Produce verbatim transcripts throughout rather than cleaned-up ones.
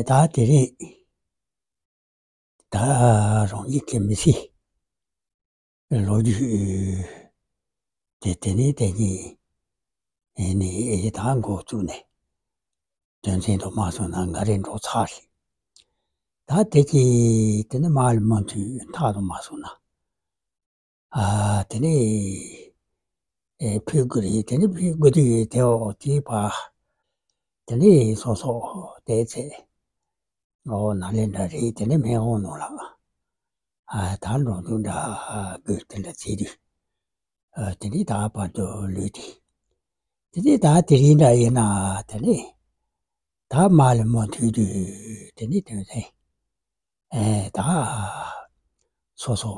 ད་དེ་རིང་ད་རང་ཉིད་ཀྱི་མི་ཚེ་ལོ་རྒྱུས་དེ་དེ་ནས་དེ་ཉིད་ནས་ད་འགོ་བཙུགས་ནས་དོན་ཚན་དུ་མ་སོང་ན་ང་རེ་འགྲོ་ཚར་ཞིག་ད་དེ་གྱིས་དེ་ནས་མ་ལ་མ་མཐུན་མཐའ་དུ་མ་སོང་ན། ཨ། དེ་ནས་ཨེ་ཕུད་དགོས་རེད། དེ་ནས་ཕུད་དགོས་དུས་དེ་འོ་དེའི་བར་དེ་ནས་སོ་སོ་བསྡད་ཚེ། ཨོ་ན་ལེ་འདྲ་རེད། དེ་ནས་སྨན་ཁང་ནང་ལ་ཨ་ད་འགྲོ་འདུག་འདྲ་དགོས་དེ་འདྲ་བྱས་དུས། ཨ། དེ་ནས་ད་བར་དུ་ལུས་ཏེ། དེ་ནས་ད་དེ་རིང་འདྲ་ཡིན་ན་དེ་ནས་ད་མ་ལ་མ་མཐུན་དུས་དེ་ནས་དོན་ཚན། ཨེ། ད་སོ་སོ་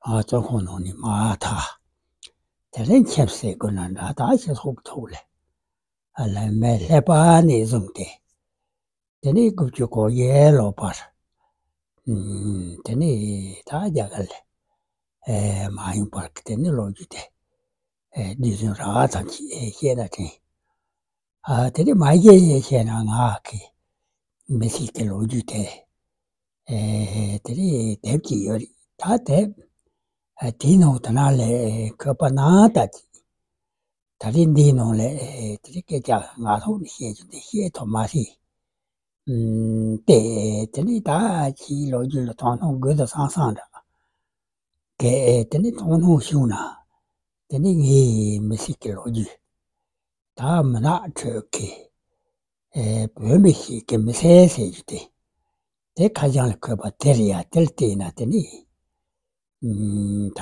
ཨ་བཙོན་ཁང་ནང་ནས་མར་ཐར། དེ་ནས་ཁྱིམ་ཟེར་དགོས་ན་འདྲ་ད་སྤྱི་ཚོགས་ཐོག་ལ་ཨ་ལས་མེད་ཀླད་པ་ནས་བཟུང་སྟེ། དེ་ནས་དགུ་བཅུ་གོ་བརྒྱད་ལོ་བར། ཨུམ། དེ་ནས་ད་རྒྱ་གར་ལ་ཨེ་མ་ཡོང་བར་དེ་ནས་ལོ་རྒྱུས་དེ་ཨེ་རྒྱུས་ལོན་རགས་ཙམ་ཅིག་ཨེ་བཤད་ན་དྲན། ཨ། དེ་ནས་མ་བཤད་ཡས་བཤད་ན་ང་གི་མི་ཚེ་གི་ལོ་རྒྱུས་དེ་ཨེ་དེ་ནས་དེབ་ཅིག་ཡོད་རེད། ད་དེབ་ཨ་དེའི་ནང་དུ་ན་ལས་འཁོད་པ་ནང་ལྟར་ཅིག་ད་རེས་འདིའི་ནང་ལས་དེ་རིང་སྐད་ཆ་ངག་ཐོག་ནས་བཤད་རྒྱུ་འདི་བཤད་ཐུབ་མ་རེད། ཨུམ། དེ་དེ་ནས་ད་ཕྱིའི་ལོ་རྒྱུས་ལ་དོ་སྣང་དགོས་དུ་སང་སང་འདྲ། གལ་དེ་ནས་དོ་སྣང་བྱུང་ན། དེ་ནས་ངའི་མི་ཚེ་གི་ལོ་རྒྱུས། ད་མུན་ནག་ཁྲོད་ཀྱི་ཨེ་བོད་མི་ཞིག་གི་མི་ཚེ་ཟེར་རྒྱུ་དེ། དེ་ཁ་བྱང་ལ་འཁོད་པ་དེ་རེད་ཡ། དེ་ལ་བལྟས་ན་དེ་ནི། ཨུམ། ད་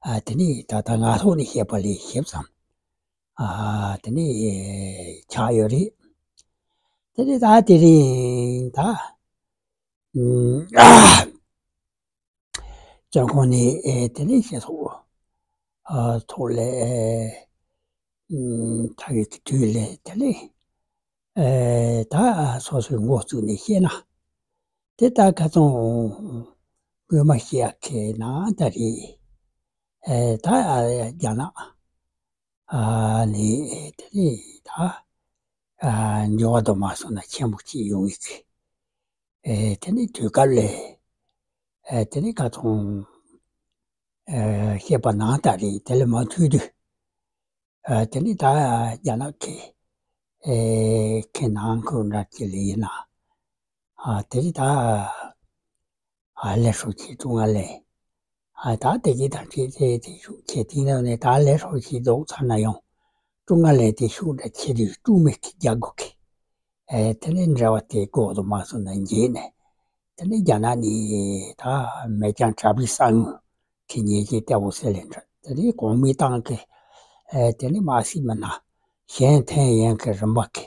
ཨ་དེ་ནི་ད་ལྟ་ངག་ཐོག་ནས་བཤད་པ་ལས་ཞིབ་ཙམ་ཨ་དེ་ནི་ཆགས་ཡོད་རེད། དེ་ནི་ད་དེ་རིང་ད་ཨུམ། བཙོན་ཁང་ནས་ཨེ་དེ་ནས་སྤྱི་ཚོགས་ཨ་ཐོག་ལ་ཨེ་ཨུམ་ཐར་བའི་གི་དུས་ལ་དེ་ནས་ཨེ་ད་སོ་སོའི་འགོ་བཙུགས་ནས་བཤད་ན། དེ་ལྟར་ཁ་སང་སྔོན་མ་བཤད་ཡག་གི་ནང་ལྟར་རེད། ཨེ་ད་རྒྱ་ནག་ཨ་ནས་དེ་ནས་ད་ཨ་འབྱོར་བ་དུ་མ་སོང་ན་ཆེན་པོ་གཅིག་ཡོང་གི་གི་ཨེ་དེ་ནས་དུས་སྐབས་ལ་ཨེ་དེ་ནས་ཁ་སང་ཨེ་བཤད་པ་ནང་ལྟར་རེད། དེ་ལས་མ་མཐུན་དུས་ཨེ་དེ་ནས་ད་རྒྱ་ནག་གི་ཨེ་ཁྱེད་ནང་ཁུལ་འདྲ་ཅིག་ལ་ཡིན་ན་ཨ་དེ་ནས་ད་ཨ་ལས་སྲོག་ཆེ་ཀྲུང་ཨ་ལས་ཨ་ད་དེ་གི་དང་ཁྱེད་ཚེ་དེ་ཤུགས་ཆེ་དེ་ནས་ནས་ད་ལས་སྲོག་ཆེ་རྫོགས་ཚར་ན་ཡང་ཀྲུང་ཨ་ལས་དེ་ཤུགས་འདྲ་ཆེ་དུས་ཀྲུང་མི་གི་རྒྱ་སྒོ་གི་ཨེ་དེ་ནས་འབྲེལ་བ་དེ་འགོ་དུ་མ་སོང་ན་འགྱེལ་ནས་དེ་ནས་རྒྱ་ནག་ནས་ད་མེ་རྐྱང་དྲག་པོའི་ས་ངོས་ཀྱི་ཉེས་ཅན་ལྟ་བུ་ཟེར་ལེ་འདྲ། དེ་ནས་གོང་མའི་ཏང་གི་ཨེ་དེ་ནས་མ་སྲིད་མི་སྣ་གཞན་ཐེན་ཡན་གྱི་རིམ་པ་གི་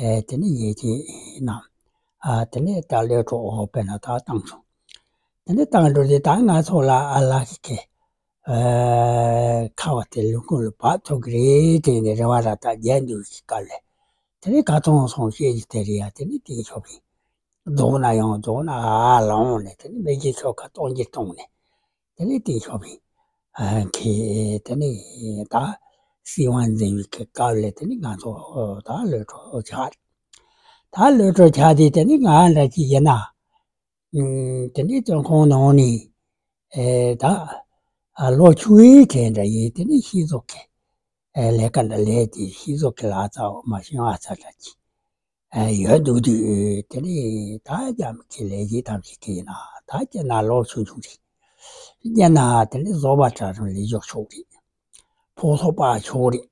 ཨེ་དེ་ནས་ཉེས་ཅན་རྣམས་ཨ་དེ་ནས་ད་གློད་གྲོལ་འོག་དཔེར་ན་ད་བཏང་སོང་། དེ་ནས་བཏང་འགྲོ་དེ་ད་ང་ཚོ་ལ་ཨ་ལ་ཞིག་གི་ཨེ་ཁ་བ་དེ་ལུས་ཁུངས་ལ་བབས་ཐུབ་ཀྱི་རེད་དྲན་ནས་རེ་བ་ར་ད་རྒྱག་འདུག་གི་སྐབས་ལ་དེ་ནས་ཁ་ཚོང་སོང་བཤད་ཀྱི་དེ་རེད་ཡ། དེ་ནས་དེ་ཤོག་གི་རྫོགས་ན་ཡང་རྫོགས་ན་ཨ་ལོང་ནས་དེ་ནས་མེ་ཁྱེར་ཤོག་ཁ་གཏོང་གྱི་གཏོང་ནས་དེ་ནས་དེ་ཤོག་གི་ཨ་ཁེ་དེ་ནས་ད་སྲིད་དབང་འཛིན་པའི་གི་སྐབས་ལ་དེ་ནས་ང་ཚོ་ད་གློད་གྲོལ་ཆགས། ད་གློད་གྲོལ་ཆགས་དེ་དེ་ནས་ང་འདྲ་ཅིག་ཡིན་ན། ཨུམ། དེ་ནས་བཙོན་ཁང་ནང་ནས་ཨེ་ད་ཨ་ལོ་ཆུང་བའི་གྲས་འདྲ་ཡིན། དེ་ནས་སྤྱི་ཚོགས་ཀྱི་ཨེ་ལས་ཀ་འདྲ་ལས་དེ་སྤྱི་ཚོགས་ཀྱི་ལག་རྩལ་མ་ཤེས་ཨ་ཚ་འདྲ་ཅིག་ཨེ་ཡོད་འདུག་དུས་དེ་ནས་ད་རྒྱ་མི་གི་ལས་བྱེད་ཐམས་ཅད་ཀྱི་ཡིན་ན་ད་སྤྱིར་ན་ལོ་ཆུང་ཆུང་རེད། སྤྱིར་ན་དེ་ནས་བཟོ་པ་གྲལ་རིམ་ལས་ཞོག་ཆོག་རེད། ཕོ་སོག་པ་ཆོག་རེད།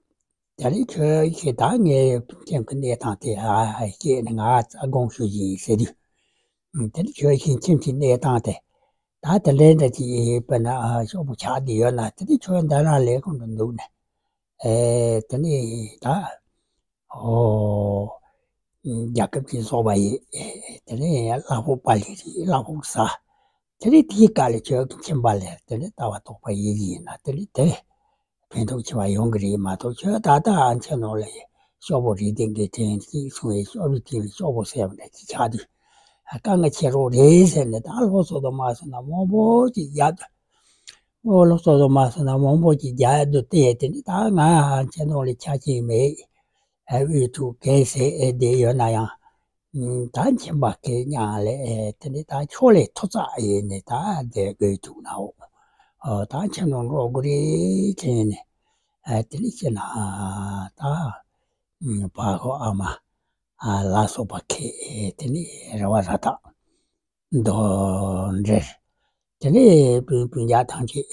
དེ་རིང་ཁྱོད་ཀྱིས་ད་ངའི་ཁྱིམ་གྱི་གནས་སྟངས་དེ་ཨ་ཨ་བཤད་ནས་ང་རྩ་དགོངས་ཞུ་བཞིན་ཡིན་ཟེར་དུས། དེ་ནི་ཁྱོད་ཀྱི་ཁྱིམ་གྱི་གནས་སྟངས་དེ་ད་དེ་འདྲའི་འདྲ་ཅིག་དཔེར་ན་ཨ་ཤོག་བུ་ཆགས་བསྡད་ཡོད་ན་དེ་ནི་ཁྱོད་འདི་ན་ལས་ཁུངས་དུ་འདུག་ནས་ཨེ་དེ་ནི་ད་ཨོ་རྒྱལ་ཁབ་ཀྱི་བཟོ་པ་ཡིན། དེ་ནི་གླ་ཕོགས་པ་ལས་རེད། གླ་ཕོགས་ཟ། དེ་ནི་དེའི་སྐབས་ལ་ཁྱོད་ཀྱི་ཁྱིམ་པ་ལས་དེ་ནི་ལྟ་བ་རྟོགས་པ་ཡིན་ཡིན་ན་དེ་ནི་དེ། ཕན་ཐོགས་ཆེ་བ་ཡོང་གི་རེད་མ་གཏོགས་ཁྱོད་ད་ལྟ་ཨ་མཆན་ནང་ལ་ཤོག་བུ་རིགས་ལྡན་གྱི་དྲན་གཅིག་སོང་བའི་ཤོག་བུ་དེ་ལ་ཤོག་བུ་ཟེར་བ་འདྲ་ཅིག་ཆགས་དུས་དཀའ་ངལ་ཆེ་རོགས་རེད་ཟེར་ནས་ད་སློབ་གསོ་དུ་མ་སོང་ན་མང་པོ་ཅིག་རྒྱབ་དུ་ཨོ་སློབ་གསོ་དུ་མ་སོང་ན་མང་པོ་ཅིག་རྒྱབ་དུ་བལྟས་དེ་ནི་ད་ང་ཨ་མཆན་ནང་ལ་ཆ་རྐྱེན་མེད་ཨ་དབུལ་ཐུག་གལ་སྲིད་ཨེ་བསྡད་ཡོད་ན་ཡང་ ད་མཁྱེན་པ་གི་མྱང་ལས་དེ་ནི་ད་ཁྱོད་ལས་ཐུག་ཙག་ཡིན་ནི་ད་བསྡད་དགོས་འདུག་ནའོ། ད་ཁྱེད་རང་འགྲོ་དགོས་རེད་དྲན་ནས། དེ་ནི་ཁྱེད་ན་ད་བ་ཧོ་ཨ་མ་ལ་སོགས་པ་ཁེ་དེ་ནི་རེ་བ་ར་ཐག་མདོ་འདྲེར། དེ་ནས་སྤུན་སྤུན་ཀྱག་ཐམས་ཅད་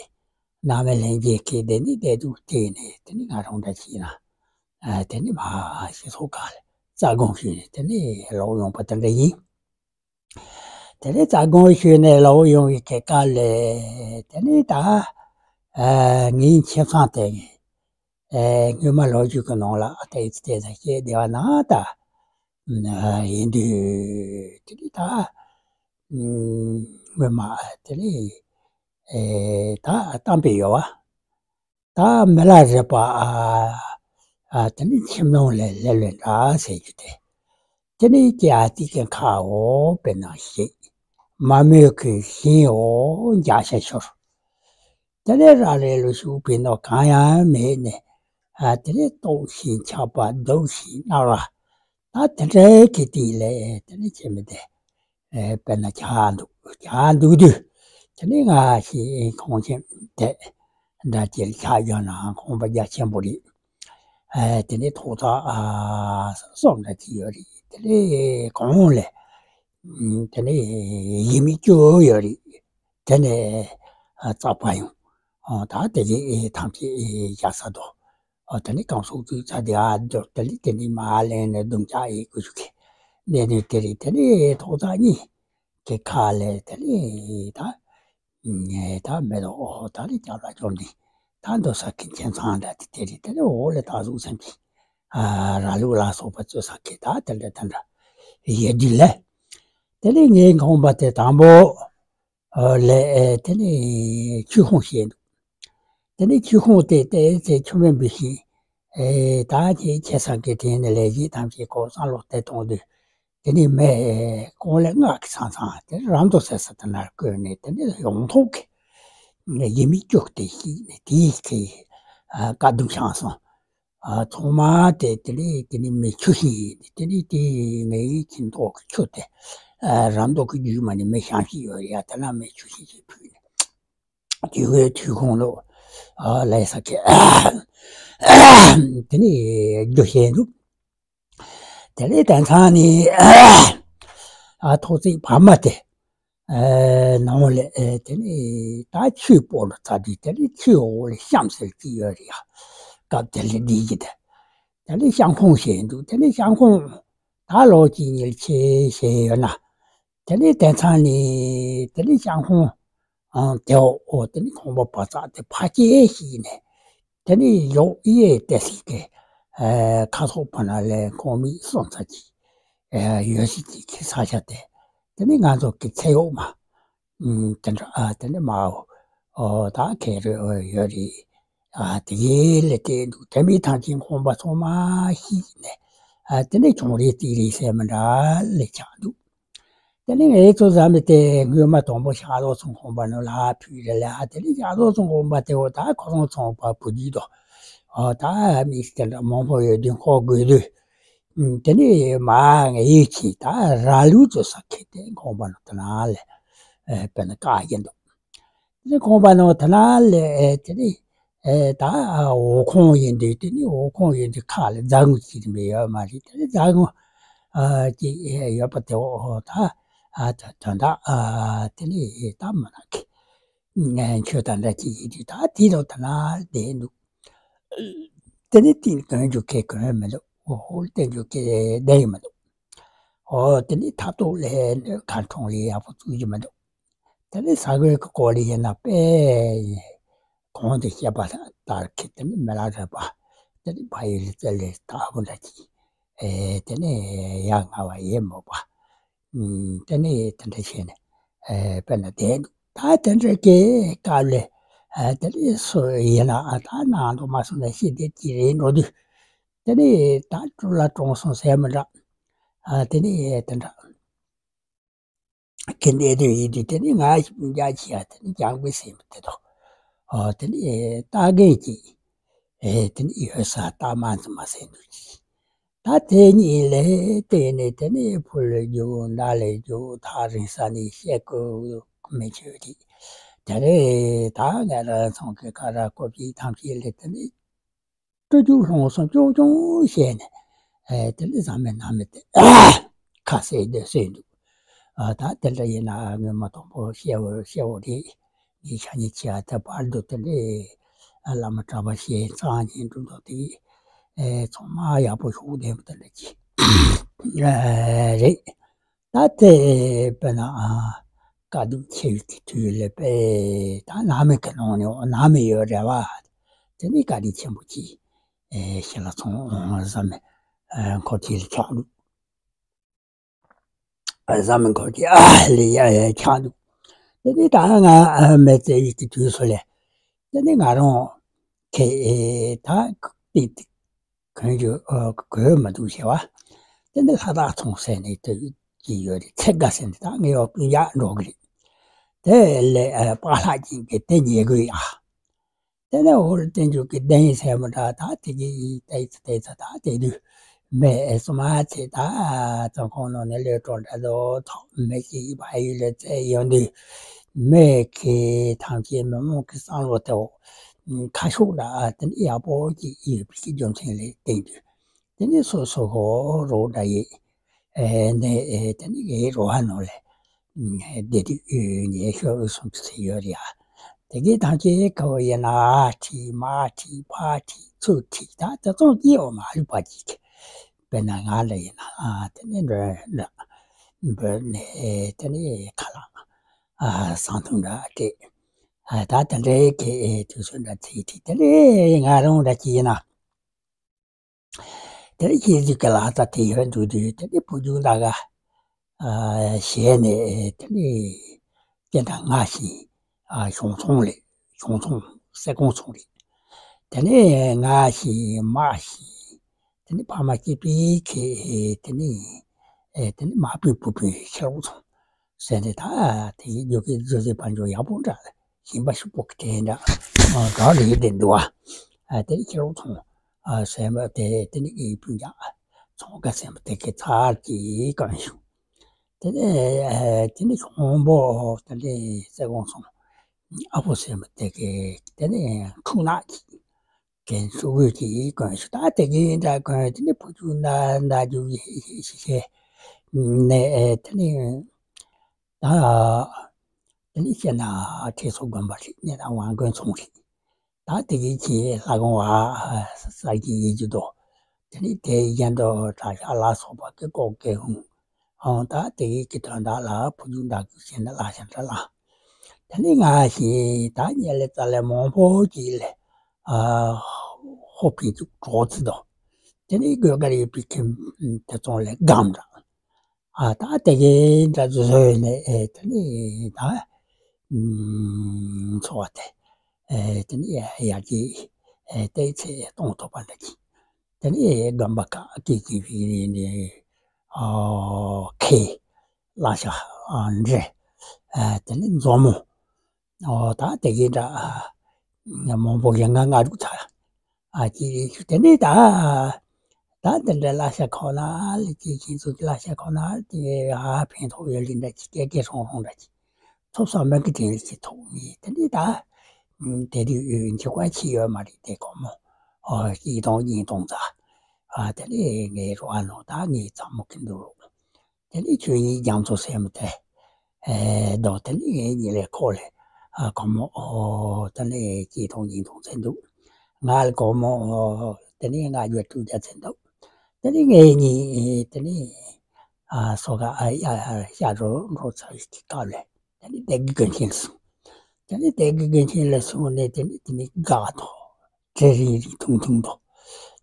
ནང་མི་ལྷན་རྒྱས་ཀྱིས་དེ་ནས་བསྡད་འདུག་དེ་ནས་དེ་ནས་ང་རང་འདྲ་བྱས་ན། དེ་ནས་མ་ཤི་སོགས་ག་ལ་རྩ་དགོངས་ཞུས་ནས་དེ་ནས་ལོག་ཡོང་པ་དེ་འདྲ་ཡིན། དེ་ནས་རྩ་དགོངས་ཞུས་ནས་ལོག་ཡོང་བའི་སྐབས་ལ་དེ་ནས་ད་ངའི་ཁྱིམ་ཚང་དེ་སྔོན་མ་ལོ་རྒྱུས་ཀྱི་ནང་ལ་ཨ་ཏི་ཙི་ཏེ་ཟ་བཤད་བདེ་བ་ན་ད་ཡིན་དུས་དེ་ནི་ད་སྔོན་མ་དེ་ནི་ད་གཏམ་དཔེ་ཡོད་བ། ད་མི་ལ་རས་པ་དེ་ནི་ཁྱིམ་ནང་ལས་ལས་ལོས་འདྲ་ཟེར་རྒྱུ་དེ། དེ་ནི་སྐྱེ་ཨ་ཏི་ཀའི་ཁ་འོ་དཔེར་ན་ཞིག་མ་རྨོས་ཀྱི་ཤིང་འོ་འཇའ་ཤ་ཤོར། དེ་ནས་ར་ལས་ལོ་ཤུགས་པའི་ནོ་གང་ཡང་མེད་ནས། ཨ་དེ་ནས་ལྟོགས་ཤིང་ཆགས་པ་སྡུག་ཤིང་མནར་བ། ད་དེ་འདྲའི་གི་སྟེང་ལས་དེ་ནས་ཁྱེད་མི་དེ། དཔེར་ན་ཇ་འདུག་ཇ་འདུག་དུས། དེ་ནས་ང་ཞིག་ཁོང་ཁྱེད་དེ། འདྲ་ཅིག་ཆགས་ཡོད་ན་ཁོང་པ་རྒྱ་ཆེན་པོ་རེད། དེ་ནས་ཐོག་ཐག་གསུམ་འདྲ་ཅིག་ཡོད་རེད། དེ་ནས་གོང་ལས། དེ་ནས་ཡིད་མི་སྐྱོ་ཡོད་རེད། དེ་ནས་རྩ་པ་ཡང་། ད་དེ་རེད་ཐམས་ཅད་བཞག་ས་དོ། དེ་ནས་གང་སོགས་ཚུལ་ཚ་དེ་ཨ་འདོར་དེ་ལས་དེ་ནས་མ་ལེན་ནས་སྡུམ་ཅག་ཡིད་ཀུ་ཤུ་གི། དེ་ནས་དེ་རེད་དེ་ནས་ཐོག་ཚ་གཉིས་ཀྱི་ཁ་ལས་དེ་ནས་ད། ད་མེད་དོ་ད་ནི་སྐྱབས་ལ་སྐྱོར་འདི་ད་འདོད་ས་གི་ཁྱིམ་ཚང་འདྲ་དེ་དེ་རེད་དེ་ནས་འོག་ལས་ད་གཟུགས་སེམས་ཀྱི་ར་ལུག་ལ་སོགས་པ་བཙོས་ས་གི་ད་དེ་འདྲ་དེ་འདྲ་ཡེ་འདི་ལས། དེ་ནས་ངའི་ཁང་པ་དེ་དང་པོ་ལས་དེ་ནས་ཆུ་ཁུང་བཤད་འདུག་དེ་ནས་ཆུ་ཁུང་དེ་དེ་ཚེ་ཆུ་མེན་པའི་ཤིང་ད་ཁྱེད་ཁྱེད་ས་གི་དེ་ནས་ལས་གཞི་ཐམས་ཅད་ཀོ་སང་ལོག་དེ་གཏོང་དུས། དེ་ནས་མེ་ཀོང་ལས་སྔགས་ཀྱི་ཚང་ཚང་དེ་རང་དུ་ཟེར་ས་དེ་ན་བཀོད་ནས་དེ་ནས་ཡོངས་ཐོག་གི་ཡེ་མི་སྐྱོག་དེ་ཤིག་ནས་དེའི་ཁའི་བཀའ་གདུང་བཤམས་སོང་། ཚང་མ་དེ་དེ་ནས་དེ་ནས་མེ་ཆུ་ཤིང་ཡིན་དེ་ནས་དེ་ངའི་ཁྱིམ་ཐོག་གི་ཆུ་དེ་རང་དུ་གི་རྒྱུད་མ་ནས་མེ་བཤམས་ཤིག་ཡོད་རེད་ཡ་དེ་ན་མེ་ཆུ་ཤིང་ཞིག་ཕུལ་ནས་དེ་ཁའི་ཐུན་ཁུང་ལོ་ལས་ས་ཁའི་དེ་ནས་རྒྱུ་ཤེས་འདུག་དེ་ནས་དེང་སང་ནི་ཨ་ཐོག་བརྩེགས་བར་མ་དེ་ནང་ལས་དེ་ནས་ད་ཆུའི་སྤོ་ལོ་ཚ་དུས་དེ་ནས་ཆུའི་འོག་ལས་བཤམས་ཟེར་གྱི་ཡོད་རེད་ཡ། སྐབས་དེ་ལས་བསྡད་ཀྱི་དེ། དེ་ནས་བཤམས་ཁང་བྱས་འདུག་དེ་ནས་བཤམས་ཁང་ད་ལོ་གཅིག་གཉིས་ཆེ་བྱས་ཡོད་ན། དེ་ནས་དེང་སང་ནི་དེ་ནས་བཤམས་ཁང་དེའོ་དེ་ནས་ཁང་པ་བ་ཚག་དེ་ཕ་སྐྱེས་ཤིག་ནས་དེ་ནས་ཡོག་གཡས་དེ་སྲིད་ཀྱི་ཁ་ཐོག་པ་ན་ལས་ཁང་མིག་གསུམ་ཚ་གྱི་ཡོད་སྲིད་ཀྱི་ཁྱི་ས་ཆ་དེ་དེ་ནས་ང་ཚོ་གི་ཚེ་འོག་མ་དེ་འདྲ་དེ་ནས་མའོ་ད་ཁེ་རེ་ཡོད་རེད། དེ་ལས་དེ་འདུག་དེ་མི་ཐང་ཆེན་ཁང་པ་ཚང་མ་ཤིག་ནས་དེ་ནས་ཆུང་རེ་རྩིས་རེ་སེ་མི་འདྲ་ལས་ཆགས་འདུག་དེ་ནས་ངའི་ཚོ་བཟའ་མི་དེ་སྔོན་མ་དང་པོ་ཤ་རོག་ཚོང་ཁང་པ་ནང་ལ་ཕུལ་རེ་ལ་དེ་ནས་ཤ་རོག་ཚོང་ཁང་པ་དེ་འོ་ད་ཁོ་རང་ཚོང་པ་བུ་རྒྱུད་དོ། འོ་ད་མི་དེ་འདྲ་མང་པོ་ཡོད་དུས་ཁོ་དགོས་དུས། དེ་ནས་མ་ངའི་ཁྱི་ད་ར་ལུག་ཚོ་ས་ཁེ་དེ་ཁང་པ་ནང་དེ་ན་ལས་དཔེར་ན་བཀག་ཡིན་འདུག་དེ་ནས་ཁང་པ་ནང་དེ་ན་ལས་དེ་ནས་ད་འོག་ཁང་ཡིན་དུས་དེ་ནས་འོག་ཁང་ཡིན་དུས་ཁ་ལ་རྫ་གུང་ཅིག་མི་ཡོད་མ་རེད། དེ་ནས་རྫ་གུང་ཅིག་ཡོད་པ་དེ་འོ་ད་དོན་དག་དེ་ནས་ད་མ་ན་ཁི་ཆོས་དང་འདྲ་ཅིག་ཡིན་དུས་ད་དེ་རུ་དེ་ན་བསྡད་འདུག་དེ་ནས་སྟེང་གོན་རྒྱུ་ཁེ་གོན་མི་འདུག་འོ་ཧོལ་བསྟན་རྒྱུ་ཁེ་བསྡད་ཡི་མི་འདུག་འོ་དེ་ནས་ཐབ་ཏོག་ལས་ནོས་ཁ་འཁྲུངས་ལས་ཡག་པོ་བཙུགས་ཀྱི་མི་འདུག་དེ་ནས་ས་གོས་ཀྱི་སྐོར་ལ་ཡིན་ན་དཔེ་གོང་དུ་བཤད་པ་ལྟར་གྱི་དེ་ནས་མི་ལ་རས་པ་དེ་ནས་ཕ་ཡུལ་ལ་བཙལ་ལས་ལྟ་བུ་འདྲ་ཅིག་ཨེ་དེ་ནས་ཡ་ང་བ་ཡེ་མོ་པ་དེ་ནས་དེ་འདྲ་བྱས་ནས་ཨེ་དཔེར་ན་དེ་ད་དེ་འདྲ་གི་སྐབས་ལས་ཨེ་དེ་ནས་སུ་ཡིན་ན་ཨ་ད་ནང་དུ་མ་སོང་ན་ཤི་དེ་ཅི་རེད་འགྲོ་དུས་དེ་ནས་ད་སྤྲུལ་ལ་གྲོངས་སོང་ཟེར་མི་འདྲ་ཨ་དེ་ནས་དེ་འདྲ། ཁྱེད་འདས་དོན་ཡིན་དུས་དེ་ནི་ང་ཞིག་སྤུན་ཀྱག་ཆེ་ཡ་དེ་ནི་ལྗང་གུ་ཟེར་མི་དེ་དོ། ཨོ་དེ་ནི་རྟ་རྒན་གྱིས་ཨེ་དེ་ནི་ཡོད་ས་རྟ་མ་འཛིན་མ་ཟེར་འདུག་ཅིག་ད་དེ་གཉིས་ལས་དེ་ནས་དེ་ནས་ཕུ་ལས་རྒྱུག་མདའ་ལས་རྒྱུག་ཐག་རིང་ས་ནས་བཤད་དགོས་མི་ཆོད་དེ། དེ་རེད། ད་ང་རང་ཚང་གི་ཁ་ར་ཀོ་ཅི་ཐམས་ཅད་ལས་དེ་ནས་སྤྲོ་རྒྱུག་ལྷུང་སོང་ཅུང་ཅུང་བཤད་ནས། ཨེ་དེ་ལས་བཟང་མེད་ནང་མེད་དེ་ཁ་གསལ་དེ་གསོས་འདུག་ཨ་ད་དེ་འདྲ་ཡིན་ན་ངས་མ་མཐོང་པོ་བཤད་འོ་བཤད་འོ་རེད། ངས་ཤ་ཉེ་ཆེ་ཨ་ད་བར་དུ་དེ་འདྲའི་ཨ་བླ་མ་གྲྭ་པ་བཤད་གཙང་ཉིན་འགྲོ་འདུག་དེ། ཨེ་ཚང་མ་ཡག་པོ་ཞུགས་བསྡད་པ་དེ་འདྲ་ཅིག་ཨ་རེད། ད་དེ་དཔེར་ན་ཨ་དཀའ་སྡུག་ཆེ་བའི་དུས་ལ་དཔེ་ད་ནང་མི་གི་ནང་ནས་ནང་མི་ཡོད་རེད་བ། དེ་ནི་བཀའ་དྲིན་ཆེན་པོ་ཅིག་ཨེ་ཤི་ལ་ཚོང་བཟའ་མི་ཨ་འཁོར་གྱི་ལ་ཆགས་འདུག་བཟའ་མི་འཁོར་གྱི་ཨ་ལི་ཡ་ཡ་ཆགས་འདུག་དེ་ནི་ད་ང་ཨ་མི་ཚེ་ཡི་གི་དུས་སུ་ལས་དེ་ནི་ང་རང་གི་ཨེ་ད་ཏིག་ཏིག་གོན་རྒྱུ་ཨ་གོན་མི་འདུག་ཟེར་བ། དེ་ནི་ལྷ་བདག་ཚོང་ཟེར་ནས་དེ་གི་ཡོད་རེད། ཚེ་དགའ་ཟེར་ནས་ད་ངའི་འོག་སྤུན་ཀྱག་འགྲོ་གི་རེད། དེ་ལས་ཨ་པཱ་ལགས་ཀྱིས་གི་དེ་ཉེ་དགོས་ཡ། དེ་ནས་འོ་རུ་བསྟན་འགྱུར་གྱི་བདེན་ཟེར་མི་འདྲ་ད་དེ་གི་ཡིན་ད་ཡིན་ད་ཡིན་ད་དེ་དུས་མི་ཨེ་སུ་མ་ཚེ་ད་ཙོང་ཁོང་ནང་ནས་ལོས་གྲོགས་འདྲ་དོ་ཐོག་མི་གི་ཕ་ཡུལ་ལ་བཙལ་ཡོང་དུས་མི་གི་ཐམས་ཅད་མི་མང་གི་བསམ་བློ་དེ་འོ་ཁ་ཤུགས་འདྲ་དེ་ནི་ཡག་པོ་ཅིག་ཡོད་པའི་རྒྱུ་མཚན་ལས་བསྟན་འགྱུར། དེ་ནི་སོ་སོ་ཧོ་རོ་འདྲ་ཡིན། ཨེ་ནས་ཨེ་དེ་ནི་ངའི་རོ་ཧ་ནོ་ལས་བདེ་སྡུག་ངའི་ཤོག་གསུམ་ཚེ་ཡོད་རེད་ཡ། དེ་གའི་ཐང་ཆེ་ཁ་བ་ཡིན་ན་ཨ་ཁྲིད་མ་ཁྲིད་ཕ་ཁྲིད་ཚུ་ཁྲིད་ད་དེ་ཚོང་སྐྱེས་འོ་མ་ལུས་པ་ཅིག་དཔེར་ན་ང་ལ་ཡིན་ན་ཨ་དེ་ནི་འགྲོ་འགྲོ་འགྲོ་ནས་དེ་ནི་ཁ་ལག་ཨ་བཟང་ཐུང་འདྲ་སྤྲད་ཨ་ད་དེ་འདྲའི་གི་དུས་ཚོད་འདྲ་ཚེ་ཁྲིད་དེ་ནི་ང་རང་འདྲ་ཅིག་ཡིན་ན། དེར་ཁྱེད་ཚོས་ཀྱི་ལག་རྩལ་དེ་ཡོད་འདུག་དུས་དེ་ནི་བུ་ཆུང་དག་ག་ཞལ་ནས་དེ་ནི་སྐྱེ་འདྲ་ང་ཞིག་གཞུང་ཚོང་ལས་གཞུང་ཚོང་སེ་ཀོང་ཚོང་རེད། དེ་ནི་ང་ཞིག་མ་ཞིག་དེ་ནི་ཕ་མ་སྐྱེས་པའི་ཁྱེད་དེ་ནི་དེ་ནི་མ་བུ་བུ་བུ་ཤེལ་ཚོང་ཟེར་ནས་ད་དེ་ཡི་རྒྱུ་གི་རྫུ་འཛི་དཔལ་འབྱོར་ཡག་པོ་འདྲ་ཞིམ་པ་ཞིག་པོ་གི་དྲན་འདྲ་གྲགས་ལས་དེ་འདུག་བ། དེ་ནི་ཁྱེད་རང་ཚོང་ཟེར་མ་དེ་དེ་ནི་ཨི་སྤུན་ཀྱག་ཚོང་ཀ་ཟེར་མ་དེ་གི་ཚར་གྱི་གང་ཞུ། དེ་ནི་དེ་ནི་ཁྱོང་པོ་དེ་ནི་སེ་གོང་ཚོང་ཨ་ཕོ་ཟེར་མ་དེ་གི་དེ་ནི་ཁུག་ནག་གི་གན་སུ་གོས་ཀྱི་གོན་ཞུ་ད་དེ་གི་འདྲ་གོན་དེ་ནི་བུ་ཆུང་ན་ན་རྒྱུ་ཡེ་ཤེས་ཤེས་ཤེས་ནས་དེ་ནི་ད་དེ་ནི་བཤད་ན་ཁྲེ་སོ་དགོན་པ་རེད་ཉེ་ན་ཝང་དགོན་ཚོང་རེད། ད་དེ་གི་ཁྱི་ལྷ་ཁང་བ་གསར་གྱི་ཡེ་རྒྱུ་དོ། དེ་ནི་དེ་ཡན་དོ་གྲྭ་ཤག་ལ་སོགས་པ་གི་ཀོག་གེ་ཧུང་ཨང་ད་དེ་གི་གི་དོན་དག་ལ་བུ་ཆུང་ད་གི་བཤད་ན་ལ་ཤ་འདྲ་ལ། དེ་ནི་ང་ཞིག་ད་ཉེ་ལེ་ཙ་ལེ་མང་པོ་ཅིག་ལས་ཨ་ཧོ་ཕི་ཅུག་གྲོགས་ཚི་དོ། དེ་ནི་དགོས་ག་རེ་ཡོད་པའི་ཁྱིམ་དེ་ཚོང་ལས་སྒམ་འདྲ། ཨ་ད་དེ་གའི་འདྲ་བཟོས་ནས་ཨེ་དེ་ནི་ད་ཚོ་བ་དེ་ཨེ་དེ་ནི་ཡར་གྱི་ཨེ་ཏེ་ཚེ་གཏོང་ཐུབ་པ་འདྲ་གྱི། དེ་ནི་སྒམ་པ་ཀ་ཀི་ཀི་བི་ནི་ཨོ་ཁེ་ལ་ཤ་ཨ་འདྲེ་ཨེ་དེ་ནི་མཛོ་མོ། ཨོ་ད་དེ་གའི་འདྲ་མང་པོ་ཡང་ང་ང་རུ་ཚ། ཨ་ཅི་རེད་ཞུ་དེ་ནས་ད། ད་འདི་འདྲ་གླ་ཆ་ཁོ་ན་ལ་ཅི་ཁྱེད་ཚོ་གི་གླ་ཆ་ཁོ་ན་དེ་ཨ་ཕན་ཐོགས་ཡོད་ལི་འདྲ་ཅི་སྐད་སྐད་སྲོང་སྲོང་འདྲ་ཅི་ཐོབ་ས་མེད་གི་དེ་ལ་ཅི་ཐོག་ངེས་དེ་འདྲ་ད། དེ་དུས་འཇིགས་པ་ཅི་ཡོད་མ་རེད་དེ་ཁོ་མོ་ཨོ་སྐྱིད་གཏོང་སྙིང་གཏོང་ཚ། ཨ་དེ་ནས་ངའི་རོ་ཨ་ནོ་ད་ངའི་ཚ་མོ་གི་འདུག་དེ་ནས་ཁྱོད་གཉིས་རྒྱ་མཚོ་ཟེར་མི་དེ། ཨེ་དོ་དེ་ནས་ངའི་གཉིས་ལས་ཁོ་ལས་ཨ་ཁོ་མོ་ཨོ་དེ་ནས་སྐྱིད་གཏོང་སྙིང་གཏོང་ཚེ་འདུག་ང་ལ་ཁོ་མོ་ཨོ་དེ་ནས་ང་རྒྱུ་ཐུག་རྒྱ་ཚེ་འདུག་དེ་ནས་ངའི་གཉིས་དེ་ནས་ཨ་སོ་ག་ཨ་ཡ་ཡ་ཤ་རོ་འགྲོ་ཚར་བའི་སྐབས་ལས་དེ་ནས་དེ་གི་གི་མཁྱེན་སོང་། དེ་ནས་དེ་གི་གི་མཁྱེན་ལས་སོང་ནས་དེ་ནས་དེ་ནས་དགའ་དོ། དྲི་རིང་རིང་ཐུང་ཐུང་དོ།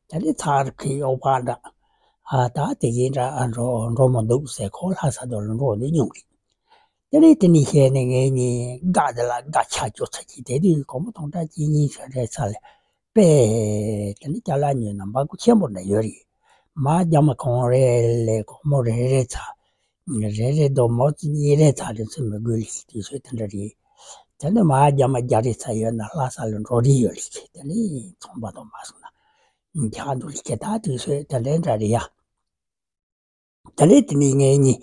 དེ་ནས་ཚར་གི་གཡོག་པ་འདྲ། ཨ་ད་དེ་གི་འདྲ་ཨ་འགྲོ་འགྲོ་མ་འདུག་ཟེར་ཁོ་ལྷ་ས་དོ་ལ་འགྲོ་འདི་མྱོང་རེད། དེ་ནས་དེ་ནས་བཤད་ནས་ངའི་གཉིས་དགའ་དེ་ལ་དགའ་ཆ་སྐྱོ་ཚ་གི་དེ་དུས་གོང་མོ་སྟོང་ཕྲག་གཅིག་གཉིས་ཤོད་རེད་ཚ་ལས། པས་དེ་ནི་ཅ་ལག་ཉོས་ན་འབའ་ཁུ་ཆེན་པོ་འདྲ་ཡོད་རེད། མ་རྒྱ་མ་གང་རེད་ལས་གོང་མོ་རེ་རེ་ཚ། རེ་རེ་རྡོ་མོ་ཙི་གཉིས་རེ་ཚ་རེ་ཚོད་མི་དགོས་ལི་དུས་ཚོད་དེ་འདྲ་རེད། དེ་ནི་མ་རྒྱ་མ་རྒྱ་རེ་ཚ་ཡོད་ན་ལྷ་ས་ལ་འགྲོ་རེ་ཡོད་ལི་ཁེ་དེ་ནི་ཚོང་པ་དང་མ་སོང་ན། འཁྱག་འདུག་ལི་ཁེ་ད་དུས་ཚོད་དེ་འདྲ་འདྲ་རེད་ཡ། དེ་ནས་དེ་ནས་ངེད་གཉིས་